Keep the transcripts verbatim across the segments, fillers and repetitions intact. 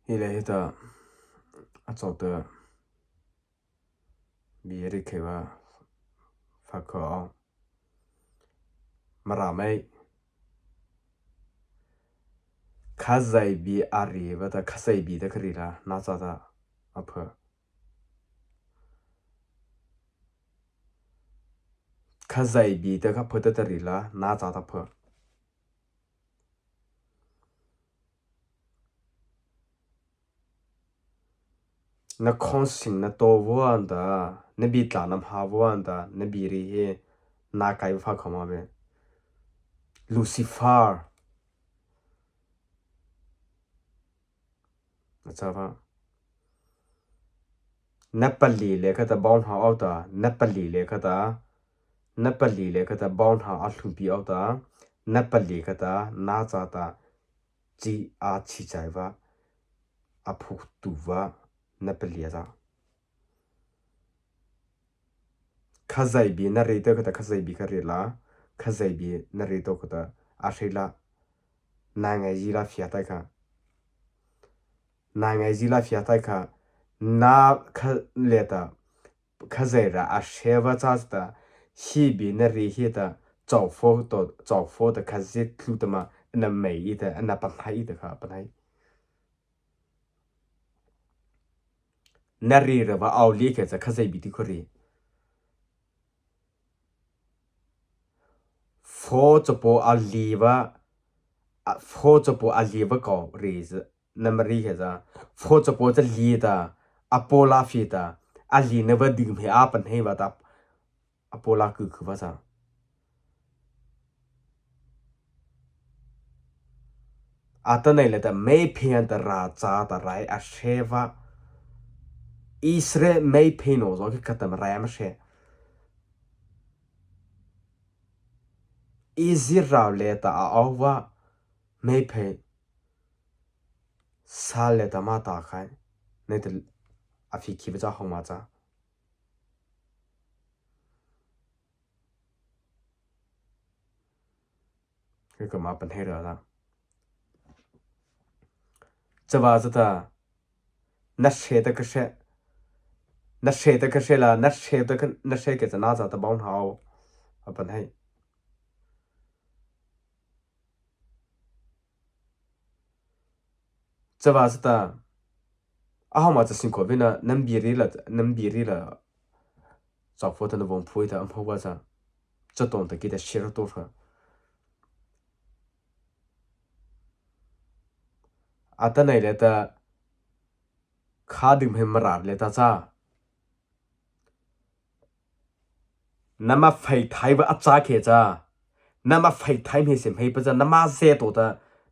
Hi lei hi ta, a châ ta, bie ri khei va, pha kho, Mara mei, Khazoh bie a ri va ta, Khazoh bie ta kha ri la, na châ ta, a pha. Khazoh bie ta kha pha ta ta ri la, na châ ta pha. Na khawsing na to vua nda, na bi tla na mha vua nda, na bi ri hi, na kai va pha kho ma ve. Lucifer. Na châ va. Na pali le kha ta bau na au ta, na pali le kha ta, na pali le kha ta bau na a hlumpi au ta, na pali kha ta, na châ ta, chi a chi chai va, a phuk tu va, na pali a ta. Khazoh bie na ri to kha ta Khazoh bie kha ri la, Khazoh bie na ri to kha ta, a ri la, na ngai zi la phia tai kha. Na ngai zi la phia tai kha, na kha le ta, Khazoh ra a ri va châ ta, hi bie na ri hi ta, chau pho to, chau pho ta Khazoh tlu ta ma, na mei i ta, na pa nai i ta kha, pa nai. Na ri ra va au li khe cha Khazoh bie ti kho ri. Pho chapo a li va, a, pho chapo a li va kau ri zi, na ma ri khe cha. Pho chapo cha li ta, a po la phi ta, a li na va ding he a pa nai va ta, a po la ku ku va cha. Atanoh liata meiphei ta ra cha ta rai a hre va. Israel meiphei no zo ki kata ma rai ama hre. Israel liata a au va meiphei. Sa liata ma ta khai. Nei ta a phi ki va cha hong ma cha. Kei ka ma pan hei ra la. Chava zata, na hre ta ka hre, na hre ta ka hre la, na hre ta ka, na hre ke cha na zata bau hau. A pan hei. Chava zata, a hau ma cha sing ko vina, nam biri la, nam biri la, cha fo ta na vong phui ta, am hau va cha, cha ton ta ki ta share to hra. Atanoh liata, kha ding hei Mara liata cha. Nama phei thai va a cha ke cha. Nama phei thai hmei sem hei pa cha. Nama ze to ta.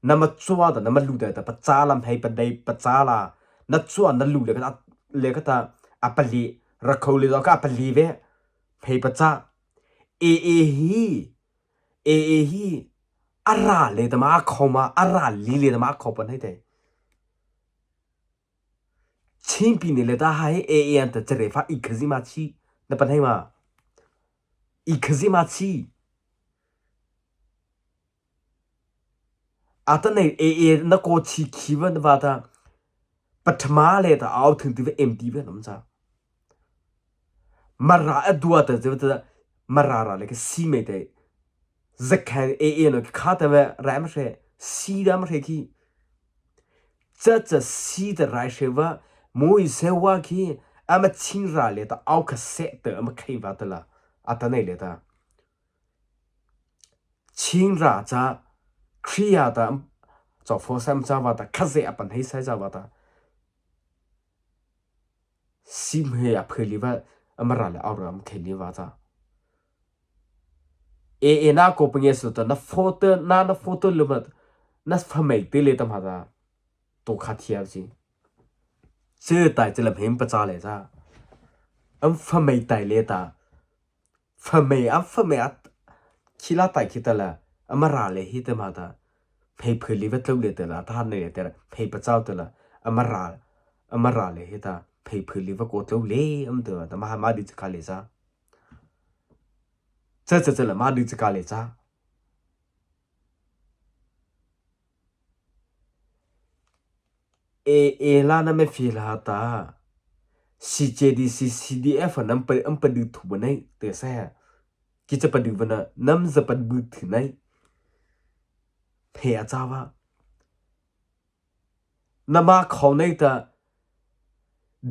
Nama chua ta. Nama lu ta ta pa cha la hei pa dei pa cha la. Na chua na lu le ka ta, le ka ta. A pa li. Ra khou le ka pa li ve. Hei pa cha. E e hi. E e hi. A ra le ta ma a khou ma. A ra li le ta ma a khou pa hei te. Chimpi ni le ta hai e e an ta chere fa i khazi ma chi. Na pa hei ma. I khazi ma chi. Atanoh e e na ko chi ki va na va ta. Pathama le ta au thung ti va em ti va nam cha. Mara a dua ta ze ta Mara ra le ka si me te. Zakhan e e no ki kha ta va ra ma hre. Si da ma hre ki. Cha cha si ta rai hre va. Mo i se wa ki. Ama ching ra le ta au ka se ta ama khai va ta la. Atanoh le ta. Ching ra cha, Khria ta, cha fo sam cha va ta, khaze a pan hei sai cha va ta. Sim hei a pheli va, a Mara le au ram kheli va cha. E e na ko pnge su ta, na photo, na, na photo lu ma, na phamei te le ta ma ta. To kha thia si. Che tai che la hmei pa cha le cha. Am phamei tai le ta. Phamei, a phamei a, khi la tai khi ta la, a Mara le hi ta ma ta, phei phei li va tlou le ta la, ta han le ta la, phei pa chau ta la, a Mara, a Mara le hi ta, phei phei li va ko tlou le, am ta, ta ma ha ma di cha ka le cha. Cha cha cha la, ma di cha ka le cha. e e la na me fi la ta. Si che di si C D F na mpa mpa du thu ba nai te sa. Ki cha pa du ba na nam za pa bu thu nai. Phe a cha ba. Na ma khau nai ta.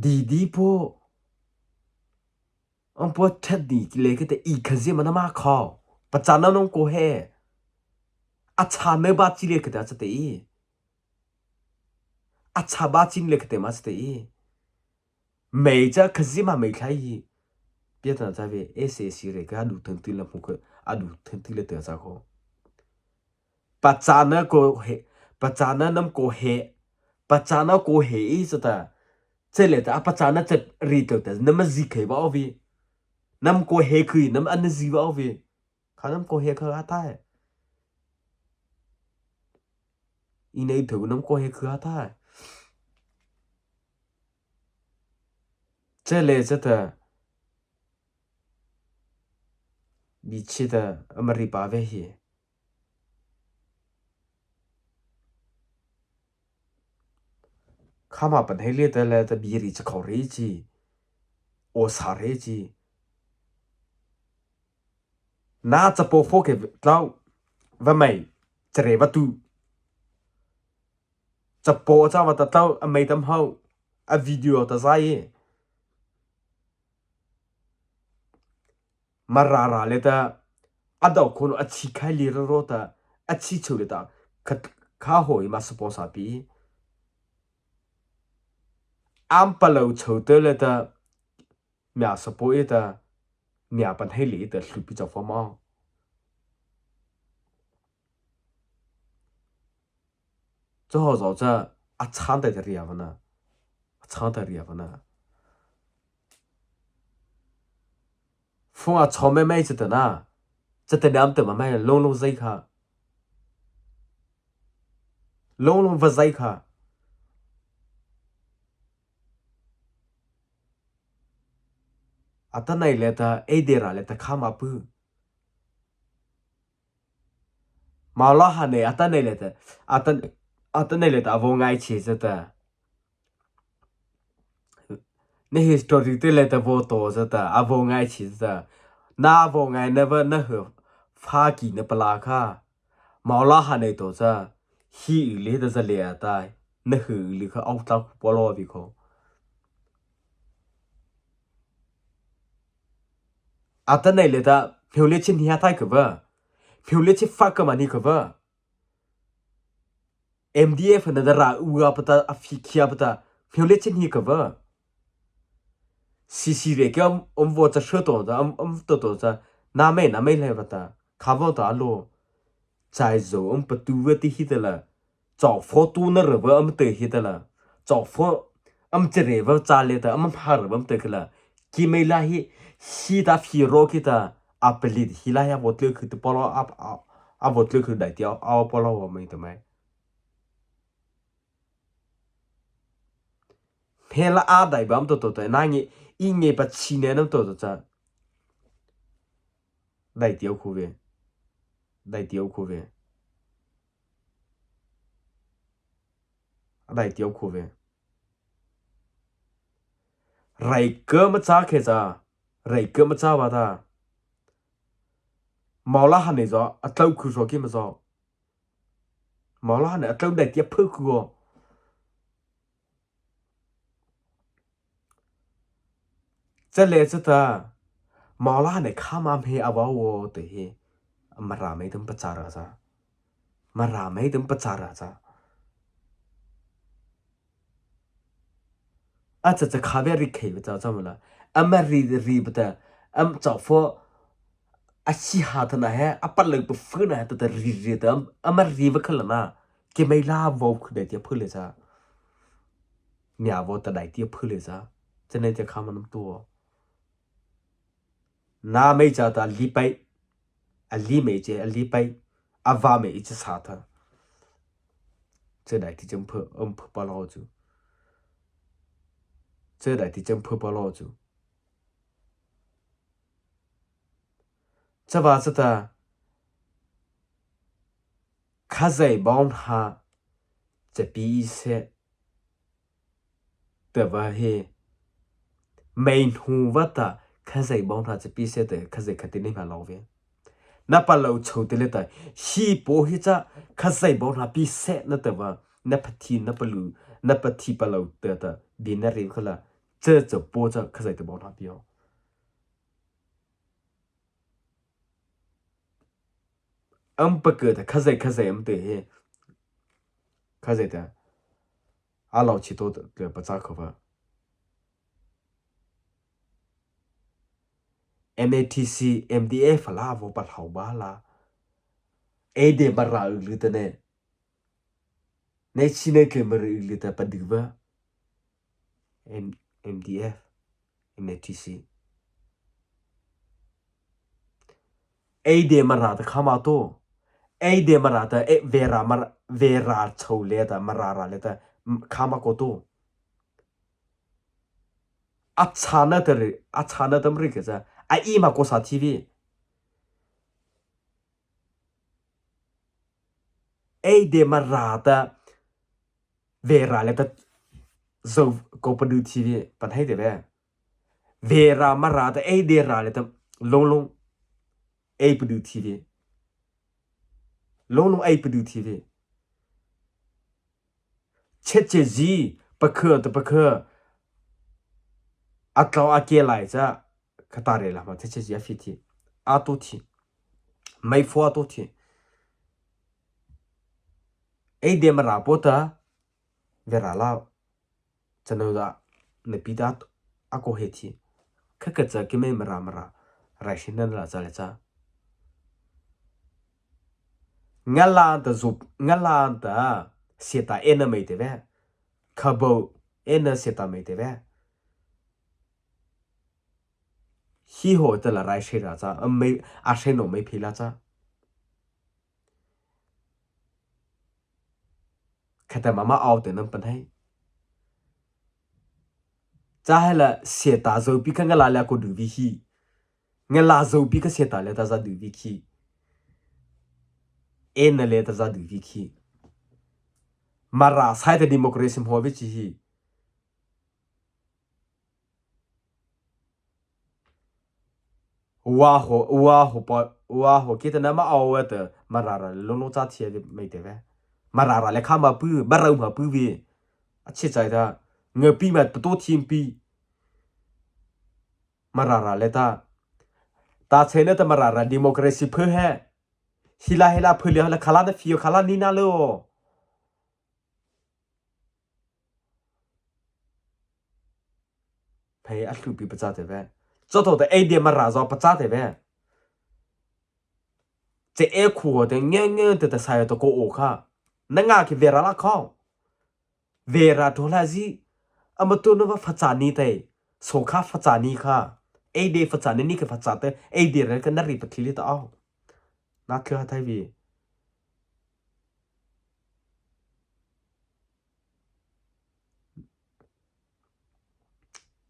Di di po. Ang po that di ki le ke te i kha zi ma na ma khau. Pa cha na nong ko he. A cha na ba chi le ke ta cha te i. A cha ba chin le kete ma ste i. Mei cha khazi ma mei thlai hi. Pia ta cha ve S A C re ka du thang tu la mu ka a du thang tu le ta cha ko. Pa cha na ko he, pa cha na nam ko he, pa cha na ko he i sa ta. Che le ta, a pa cha na che ri to ta, nam ma zi khai ba o vi. Nam ko he khui, nam an zi ba o vi. Kha nam ko he kha a ta he. I nei thu nam ko he kha a ta he. Che le che ta. Bi chi ta a ma ri pa ve hi. Kha ma pan he le ta le ta bi ri cha khau re chi. O sa re chi. Na chapo pho ke tlau, va mai, chare va tu. Chapo cha va ta tlau, a mai tam hau, a video ta zai. Mara ra le ta, a dau khon a chi khai li ro ro ta, a chi cheu le ta, kha, kha hoi ma chapo sa pi. Am pa lo cheu te le ta, mia chapo e ta, mia pan hei li ta hlupi cha fo ma. Cha ho zo cha, a chan ta ria va na. A chan ta ria va na. Phung a chom me me cha ta na. Cha ta dam ta ma me long long zai kha. Long long va zai kha. Atanoh liata, ei dera liata khâ ma pu. Mawlana he atanoh liata, atan, atanoh liata a vaw ngai chi zata. Na history te liata vaw to zata, a vaw ngai chi zata. Na vaw ngai na va na he pha ki na pala kha. Mawlana he to cha, hi u le ta za le a tai, na hu u le kha au ta ku polo vi ko. Atanoh liata, hmiaw le chin hia tai ka va. Hmiaw le chin fa ka ma ni ka va. M D F na da ra u a pa ta, a fi kia pa ta, hmiaw le chin hi ka va. Sisi re ke om, om vaw cha shwe to ta, om, om to to cha, na me, na me le va ta. Kha vaw ta lo. Chai zo, om patu va ti hi ta la. Chau pho tu na ra va, om te hi ta la. Chau pho, om che re va cha le ta, om ha ra va om te ka la. Ki me la hi, hi ta fi ro ki ta, a pali hi la ya vaw tle khu tu polo, a, a, a vaw tle khu dai ti, a, a polo va me ta me. Hmela a dai ba am to to to, na nge, i nge pa chi ne nam to to cha. Dai ti au khu ve. Dai ti au khu ve. Dai ti au khu ve. Rai ke ma cha khe cha. Rai ke ma cha ba ta. Mawlana he zo, a tlau khu zo ki ma zo. Mawlana he a tlau dai ti a phu khu o. Cha le cha ta, Mawlana he kha ma he a va o te he. Mara me tum pa cha ra cha. Mara me tum pa cha ra cha. A cha cha kha ve ri khei ve cha cha ma la. A ma ri ri ba ta. Am cha pho. A si ha ta na he. A pa le pa fu na he ta ta ri ri ta. Am, a ma ri va kha la na. Ki me la vaw khu dai ti a phu le cha. Mia vaw ta dai ti a phu le cha. Cha ne cha kha ma nam tu o. Na me cha ta li pai. A li me che a li pai. A va me i cha sa ta. Cha dai ti chang phu, um phu pa lo chu. Cha dai ti chang phu pa lo chu. Cha va cha ta. Kha zai bawn ha. Cha pi i se. tahpa he, mei hnohpa ta, Khazoh baona cha pie sy ta, Khazoh kha tei nei ma lawh vei. Na palôh chô tei liata, hih pô hih cha, Khazoh baona pie sy na tahpa, na pathi, na palôh, na pathi palôh ta ta, bie na reih kha la, cha cha pô cha, Khazoh ta baona pie aw. Ama pakah ta, Khazoh, Khazoh ama tei he. Khazoh ta, a lawh chi to ta, ta pachâ khao pa. M A T C, M D F la vaw palôh ba la. Ei dei Mara u liata ne. Nei chi nei ke Mara u liata padu ba. M-, M D F, M A T C. Ei dei Mara ta khâ ma to. Ei dei Mara ta, e, Vera Mara, Vera chô liata, Mara râh liata, m-, khâ ma ko to. A châna ta ri, a châna ta mri ke cha, a ei ma ko sa T V. Ei dei Mara ta, Vera liata, zo ko padu T V, pan hei te ve. Vera Mara ta, ei dei râh liata, lawng lawng, ei padu T V. Lawng lawng ei padu T V. Chet chet zi, pakha ta pakha. A tlao a ke lai cha, kha ta re la ma, chet chet zi a fi thi. A to thi. Mei pho a to thi. Ei dei Mara pô ta, Vera la. Chano za, na pi ta, a ko he thi. Kha kha cha ki mei Mara Mara, rai shi na la cha le cha. Nga la ta zup, nga la ta, siata e na mei te ve. Kha bo, e na siata mei te ve. Hi ho ta la rai shi ra cha, a mei, a shi no mei phi la cha. Kha ta ma ma aw te nam pan hei. Cha hei la siata zo pi kha nga la le ko du vi hi. Nga la zo pi kha siata le ta za du vi khi. E na le ta za du vi khi. Mara sai ta democracy mho ve chi hi. Wa ho, wa ho pa, wa ho ki ta na ma aw ta, Mara râh lawng lawng cha thi a mei te ve. Mara râh le khâ ma pu, ba rau ma pu ve. A chi chai ta, nga pi ma pa to thi pi. Mara râh le ta. Ta che na ta Mara râh democracy phe he. Hi la hi la phe le la kha la na fi kha la ni na lo. Phei a hluhpi pachâ te ve. Châ to te ei dei Mara zo pachâ te ve. Che e khu te nge nge te te sai to ko o kha. Na nga ki Vera la kho. Vera to la zi. Ama to no va pachâ ni te. So kha pachâ ni kha. Ei dei pachâ ni ni ke pachâ te. Ei dei re ke na ri pathli li ta au. Na kha thai vi.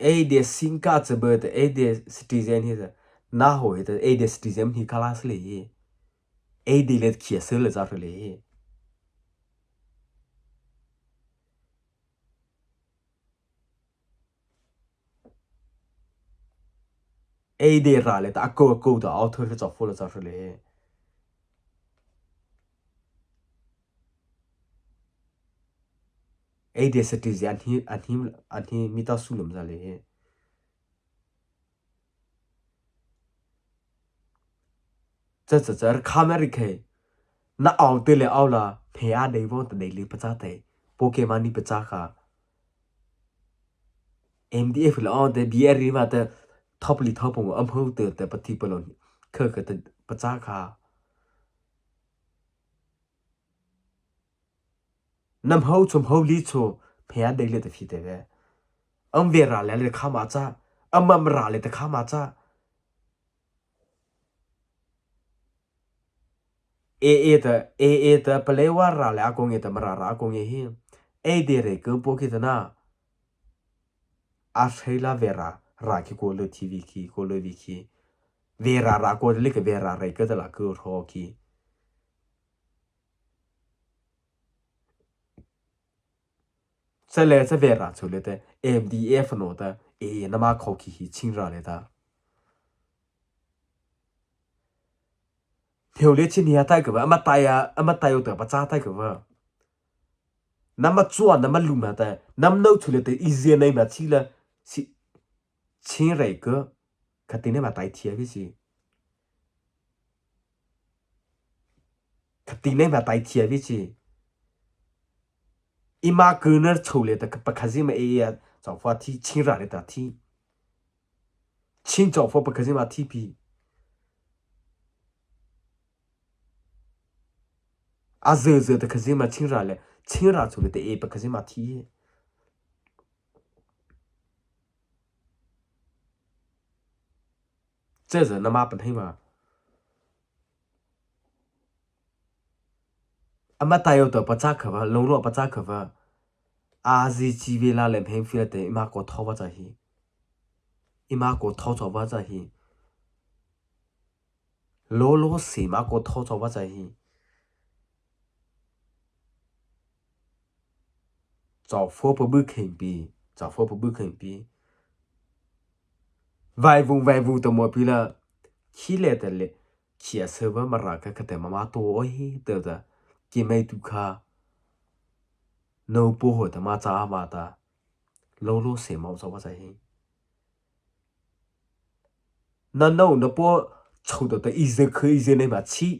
Ei dei singka che bơ te, ei dei citizen hi te, na ho hi te, ei dei citizen hi kha la sele hi. Ei dei le khia sele za sele hi. Ei dei ra le ta, a ko, a ko ta, author le cha, fo le cha sele hi. Ei dei citizen hi, a hni, a hni mi ta su lum za le hi. Cha, cha, cha, kha me ri khe. Na au te le au la, phe a dei vo ta dei li pachâ te. Po ke ma ni pachâ kha. M D F le au te, B R ri ma te, thop li thop pong, am ho te, te pati palon. Khe khe te pachâ kha. Nam hau chom hau li cho, phe a dei le ta phi te ve. Am Vera le le kha ma cha, am am ra le ta kha ma cha. E e ta, e e ta, pale wa ra le a ko nge ta Mara ra a ko nge hi. Ei dei re ko po ki ta na. A sei la Vera, ra ki ko le T V ki, ko le vi ki. Vera ra ko le ke Vera re ke ta la ko ho ki. Cha lei cha vei ra chô lei ta, M D F no ta, e nama khao ki hi Chin râh lei ta. Hmio lei Chin hia tai ka va, ama tai a, ama tai o ta pachâ tai ka va. Nama chua, nama lu ma ta, nama no chô lei ta, i zie nei ma chi la, si, Chin rei ka, kha ti nei ma tai thia vi si. Kha ti nei ma tai thia vi si. Eima kona chô lei ta ka pakha zie ma e ya, chao pho thi, Chin râh lei ta thi. Chin chao pho pakha zie ma thi pi. A zie zie ta kha zie ma Chin râh lei, Chin râh chô lei ta e pakha zie ma thi. Cha zie nama pahno ma. Ama tai o ta pachâ kha va, lônglô pachâ kha va. A zie chi vei la lei hmei fi la te, eima ko thao va cha hi. Eima ko thao chao va cha hi. Lôlô si ma ko thao chao va cha hi. Chao pho pa bu kheng pi, chao pho pa bu kheng pi. Vai vung, vai vung ta mo pi la, khi lei ta lei, khi a se va Mara ka kha te ma ma to o hi, ta ta, ki mei tu kha. No po ho ta ma cha ma ta. Lôlô si ma chao va cha hi. Na no na po chô ta ta i zie kha i zie nei ma chi.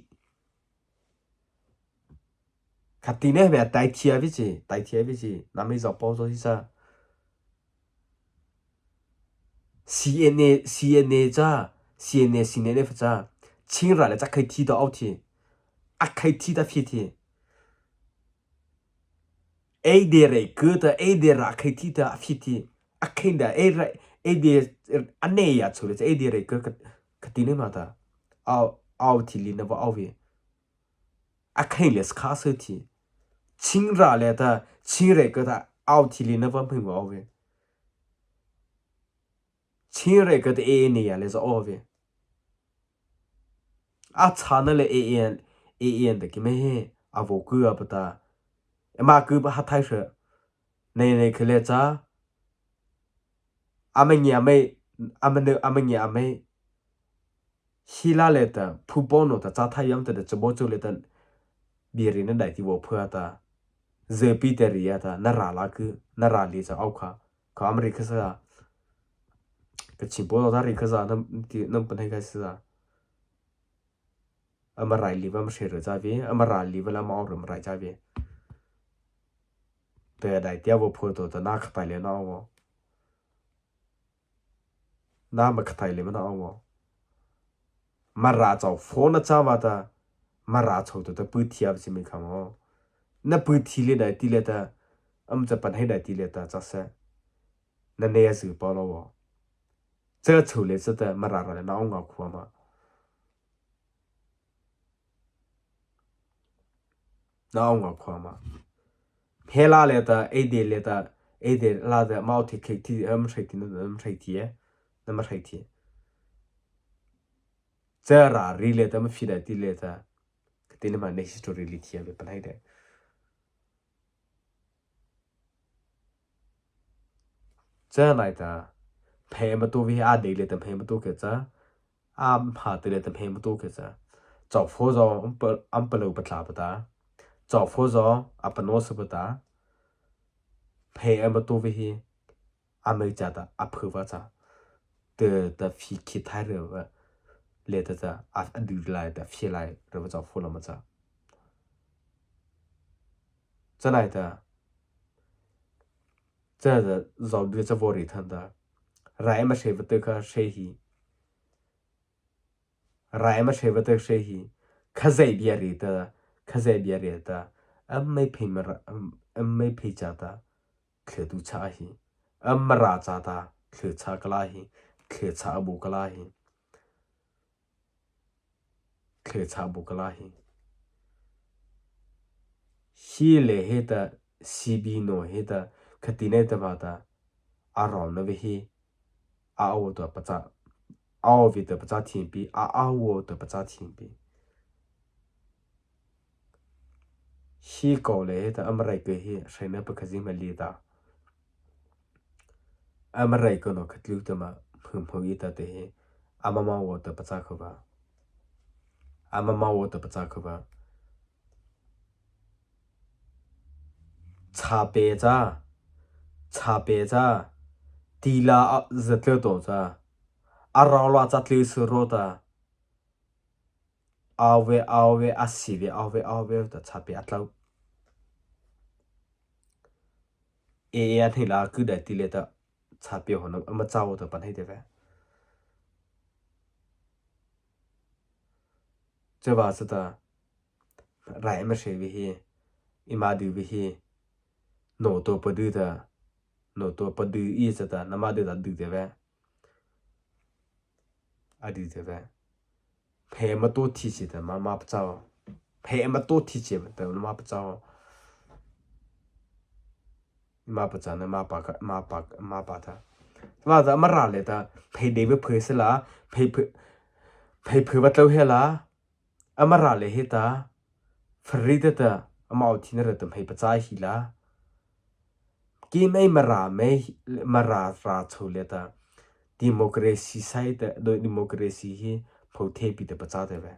Kha ti nei ma tai thia vi si, tai thia vi si, na mei zao pao zao hi sa. C N A, C N A cha, C N A, C N F cha. Chin râh lei cha khai thi ta ao thi. A khai thi ta phi thi. Ei de rei ka ta, ei de râh khai thi ta a phi thi. A khai da, ei rei, ei de, a nei ya chô lei cha, ei de rei ka, kha, kha ti nei ma ta. Ao, ao thi li na va ao vi. A khai lei skha se thi. Chin râh lei ta, Chin rei ka ta, ao thi li na va hmei va ao vi. Chin rei ka ta e nei ya lei za ao vi. A cha na lei e e, e e ta ki mei he, a vo ku a pa ta. Eima ku pa ha thai se. Nei nei kha lei cha. Ama ngia mei, ama ne, ama ngia mei. Hi la lei ta, phu po no ta cha thai yam ta da cha bo chô lei ta. Bi ri na dai ti vo phu a ta. Zie pi te ri a ta, na râh la ku, na râh li cha ao kha. Kha ama ri kha sa. Ka Chin po ta ri kha sa, na, ti, na pa nei kha sa. Ama rai li va ma se ri cha vi, ama râh li va la ma ao ri ma rai cha vi. Te dai ti a vo phu to ta na kha tai lei na ao. Na ma kha tai lei ma na ao. Mara chao pho na cha va ta, Mara chao to ta pu thi a va si mei kha mo. Na pu thi lei dai ti lei ta, am cha pa nei dai ti lei ta cha se. Na nei a zie pa lo vo. Cha chô lei cha ta Mara râh lei na ao nga khua ma. Na ao nga khua ma. Hmei la lei ta, ei de lei ta, ei de la ta, ma ao thi khai thi, am sai thi, na, am sai thi e, na ma sai thi. Cha râh ri lei ta, ma phi dai ti lei ta. Ka ti nei ma nei history li thi a ve pa nei de. Cha nai ta, hmei ma to vi a de lei ta hmei ma to ke cha, a mha te lei ta hmei ma to ke cha. Chao pho zo, am pa, am pa lo pa tla pa ta. Chao pho zo, a pa no sa pa ta. Hmei ma to vi hi, a mei cha ta, a phu va cha. Te ta phi khi thai ri va. Lei ta cha, a, a du lai ta, phi lai, ri va chao pho la ma cha. Cha nai ta. Cha ta, zao du cha vo ri than ta. Rai ma se va te kha se hi. Rai ma se va te se hi. Kha zai bia ri ta, kha zai bia ri ta. Am mei phei ma ra, am, am mei phei cha ta. Khle tu cha hi. Am Mara cha ta, khle cha ka la hi. Khle cha a bu ka la hi. Khle cha bu ka la hi. Hi lei he ta, C B no he ta, kha ti nei ta va ta, a rao na ve hi, a ao ta pa cha, a ao ve ta pa cha thim pi, a ao ta pa cha thim pi. Hi ko lei he ta, am rai ke hi, sai na pa kha zi ma li ta. ama rai kano khatlu ta ma, hmu hmu i ta te he, ama ma wo ta pachâ khao ba. Ama ma wo ta pachâ khao ba. Châ pe cha, châ pe cha, ti la a za tlô to cha, a rao la cha tlô su ro ta, a ve, a ve, a si ve, a ve, a ve ta châ pe a tlô. E, e, a thei la ku dai ti le ta, châ pe ho na, ama châ wo ta pan hei te ve. Châ va sa ta, rai ama se ve he, i ma du ve he, no to pa du ta, no to pa du i sa ta, na ma du ta du te ve. A du te ve. Phe ma to thi si ta, ma, ma pa châ. Phe ma to thi si ta, na ma pa châ. Ma pa châ na, ma pa ka, ma pa, ma pa ta. Va ta ama ra le ta, phe de ve phe se la, phe phe, phe phe va tlô he la. Ama ra le he ta, fari ta ta, ama o thi na ra ta mhai pa châ hi la. Ki mei Mara mei, Mara ra chô le ta, democracy sai ta, do democracy hi pho the pi ta pa châ te ve.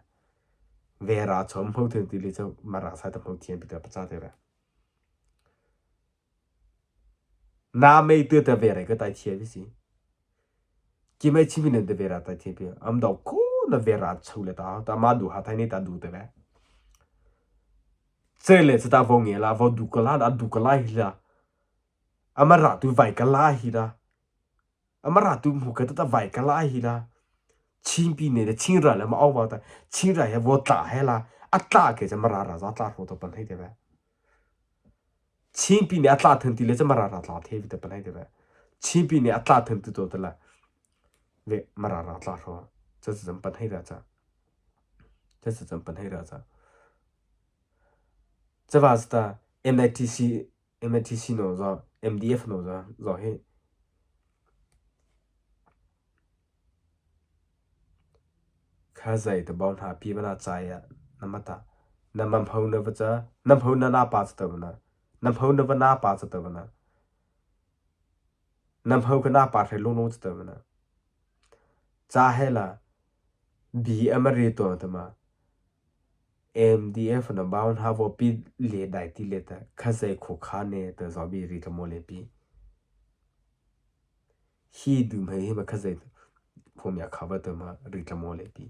Vera chô pho the ti le cha Mara sai ta pho the pi ta pa châ te ve. Na mei tu ta Vera ka tai thie vi si. Ki mei chi mi ne ta Vera tai thie pi. Am dau ko na Vera chô le ta, ta ma du ha thai ni ta du te ve. Che le cha ta vo nge la, vo du ka la, da du ka la hi la. Ama ra tu vai ka la hi la. Ama ra tu mu ka ta ta vai ka la hi la. Chin pi ne de chin ra le ma au va ta. Chin ra he vo ta he la. A ta ke cha Mara ra za ta ro to pan hei te ve. Chin pi ne a tla thei ti le cha Mara ra tla thei vi ta pan hei te ve. Chin pi ne a tla thei ti to ta la. Ve Mara ra tla ro. Cha cha zam pan hei ra cha. Cha cha zam pan hei ra cha. Cha va sta M I T C, M I T C no zo, M D F no zo, zo he. Khazia ta baona pi va na cha ya, na ma ta. Na ma phao na va cha, na phao na na pa cha ta va na. Na phao na va na pa cha ta va na. Na phao ka na pa hre lo no cha ta va na. Cha he la, bi ama re to ta ma. M D F na baona vo pi le dai ti le ta. Khazia kho kha ne ta zo bi ri ta mo le pi. Hi du mhai hi ma Khazia phom ya kha va ta ma ri ta mo le pi.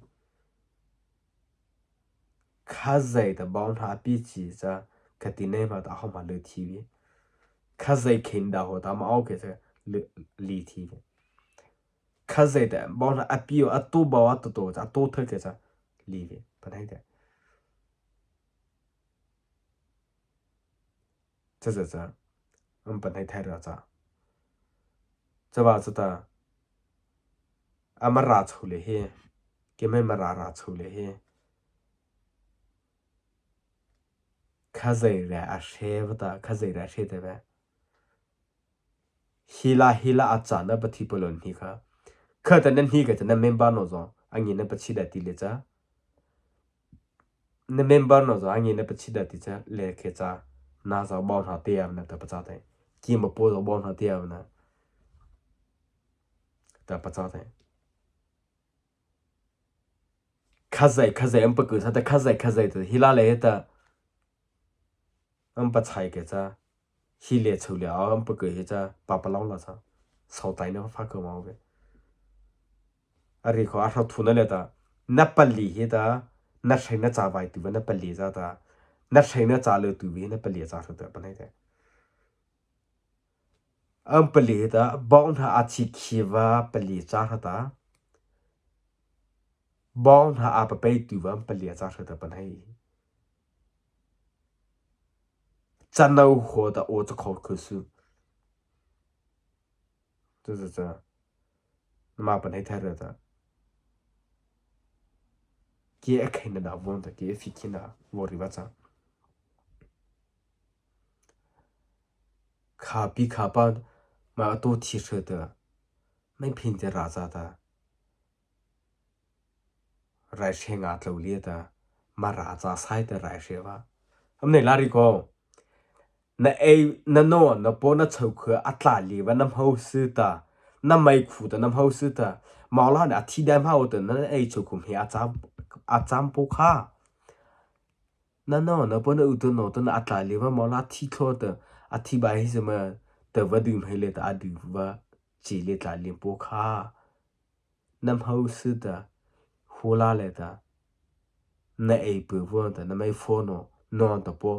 Khazia ta baona pi chi cha ka ti nei ma ta ho ma le thi vi. Khazia khen da ho ta ma au ke cha le li thi vi. Khazia ta baona a pi o a to ba a to to cha a to thei ke cha li vi. Pa nei ta. Cha cha cha. Am pa nei thai ra cha. Cha va cha ta. A Mara chô le he. Ki mei Mara ra chô le he. Khazia ra a hre va ta, Khazia ra hre te ve. Hi la, hi la a cha na pa thi pa lo ni kha. Kha ta na ni ka cha na member no zo. A ngi na pa chi da ti le cha. Na member no zo, a ngi na pa chi da ti cha le ke cha. Na zo baona te ya na ta pa cha te. Ki ma po zo baona te ya na. Ta pa cha te. Khazia, Khazia am pa ku sa ta Khazia, Khazia ta hi la le he ta. Am pa chai ke cha. Hi le chô le a am pa ku he cha. Pa pa lau la cha. Sau tai na fa ko ma ve. A ri kho a hra thu na le ta. Na pa li he ta. Na hre na cha vai tu ve na pa li za ta. Na hre na cha le tu ve na pa li cha hra ta pa nei te. Am pa li he ta, baona a chi khi va pa li cha hra ta. Baona a pa pei tu va pa li cha hra ta pa nei. Cha nau ho ta o cha kho kho su. Cha cha cha. Na ma pa nei thai ra ta. Ki a khai na da von ta, ki a fi khi na von ri va cha. Kha pi kha pa ma a to thi hre ta. Mai phin te ra cha ta. Rai hre nga tlo li ta. Mara cha sai ta rai hre va. Am nei la ri ko. Na ei, na no, na po na chô khu a tla li va na mhao su ta. Na mei khu ta na hmô sy ta, mawla na a thi dai hmô ta na ei chô khu hmia a cham, a cham po kha. Na no na po na u to no to na a tla lei va mawla thi tho ta, a thi bai hi sy ma, ta va dym hei le ta a dy va, chi le tla lei po kha. Na hmô sy ta, hu la le ta, na ei pu vo ta, na mei pho no, no ta po,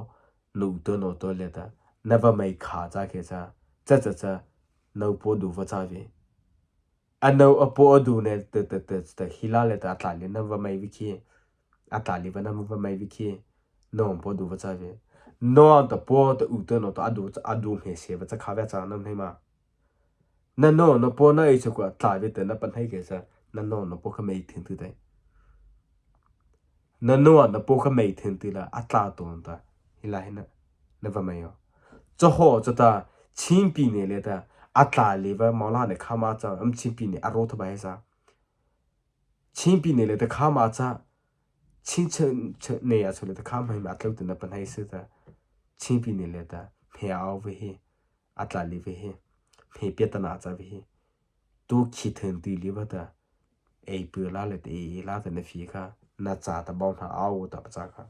no u to no to le ta, na va mei kha cha ke cha, cha cha cha, no po du va cha ve. A no a po a du ne, ta ta ta ta, hi la le ta, a tla lei na va mei vi ki, a tla lei va na va mei vi ki, no po du va cha ve. No ta po ta u to no to a du, a du hmia se va cha kha ve cha na hmei ma. Na no na po na ei chô khu a tla ve ta na pa hei ke cha, na no na po kha mei thei tu tai. Na no na po kha mei thei tu la a tla to ta. Hi la hi na, na va mei yo. Cha ho cha ta, chimpi ne le ta, a tla lei va mawla ne kha ma cha, am chimpi ne a ro tho bai sa. Chimpi ne le ta kha ma cha, chim cha, cha ne ya cha le ta kha ma hi ma tlo ta na pa hei sy ta. Chimpi ne le ta, hmia au ve hi. A tla lei ve hi, hmia pia ta na cha ve hi. Tu khi thei ti lei va ta, ei pu la le ta, ei la ta na phi kha, na cha ta bau na au ta pa cha kha.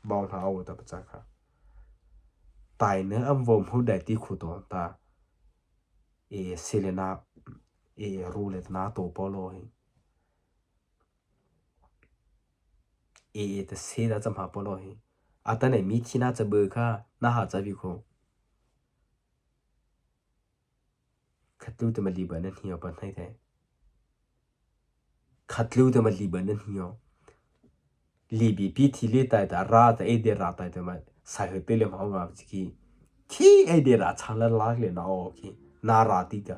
Bau na au ta pa cha kha. Tai na am vo hmô dai ti khu to ta. Ei se le na, ei ru le ta na to po lo hi. Ei, ei ta se da cha ma po lo hi. A ta ne mi thi na cha bu kha, na ha cha vi khu. Khatlu ta ma lei ba na hni yo pa hei te. Khatlu ta ma lei ba na hni yo. Lei bi pi thi le tai ta ra ta ei de ra tai ta ma. Sai he te le ma nga chi ki. Thi ei de ra chang la la le na o ki. Na ra ti ta.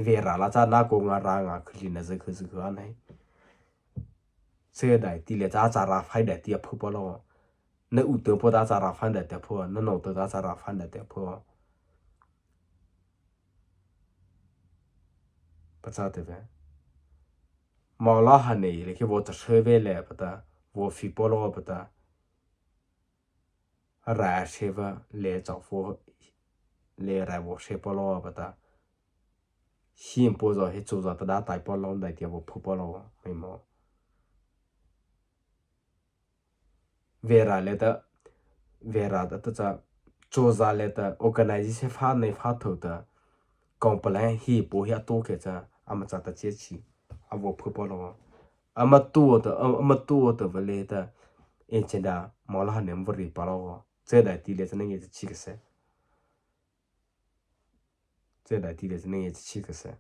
Ve ra la cha na ko nga ra nga khu li na ze khu zu khu a nei. Che dai ti le cha cha ra phai dai ti a phu pa lo. Na u to po ta cha ra phai dai ti a phu, na no to ta cha ra phai dai ti a phu. Pa cha te ve. Mawla ha nei le ki vo cha che ve le pa ta, vo phi po lo pa ta. Rai che va le cha vo le rai vo che po lo pa ta. Him po zo he chu za ta da tai po lo dai ti a vo phu po lo, hei mo. Vera le ta, Vera ta ta cha, cho za le ta, organization pha nei pha tho ta, complain hi po hi a to ke cha, ama cha ta che chi, a vo phu po lo. Ama to ta, ama to ta va le ta, e che da, mo la ha nem vo ri pa lo. Che dai ti le cha nei nge chi ke se. Che dai ti le cha nei nge chi ke se.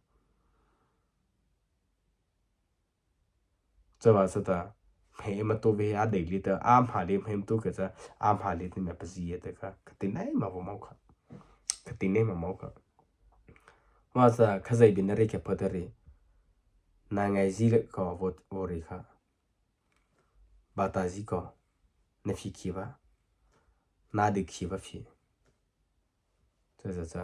Che va sa ta, hmei ma to ve a dei li ta, a hma li hmei ma to ke cha, a hma li ti ma pa zi e te kha, ka ti nei ma vo mau kha. Ka ti nei ma mau kha. Va sa, kha zai bi na ri ke pa ta ri. Na ngai zi le ka vo, vo ri kha. Ba ta zi ko. Na phi ki va. Na di ki va phi. Cha cha cha.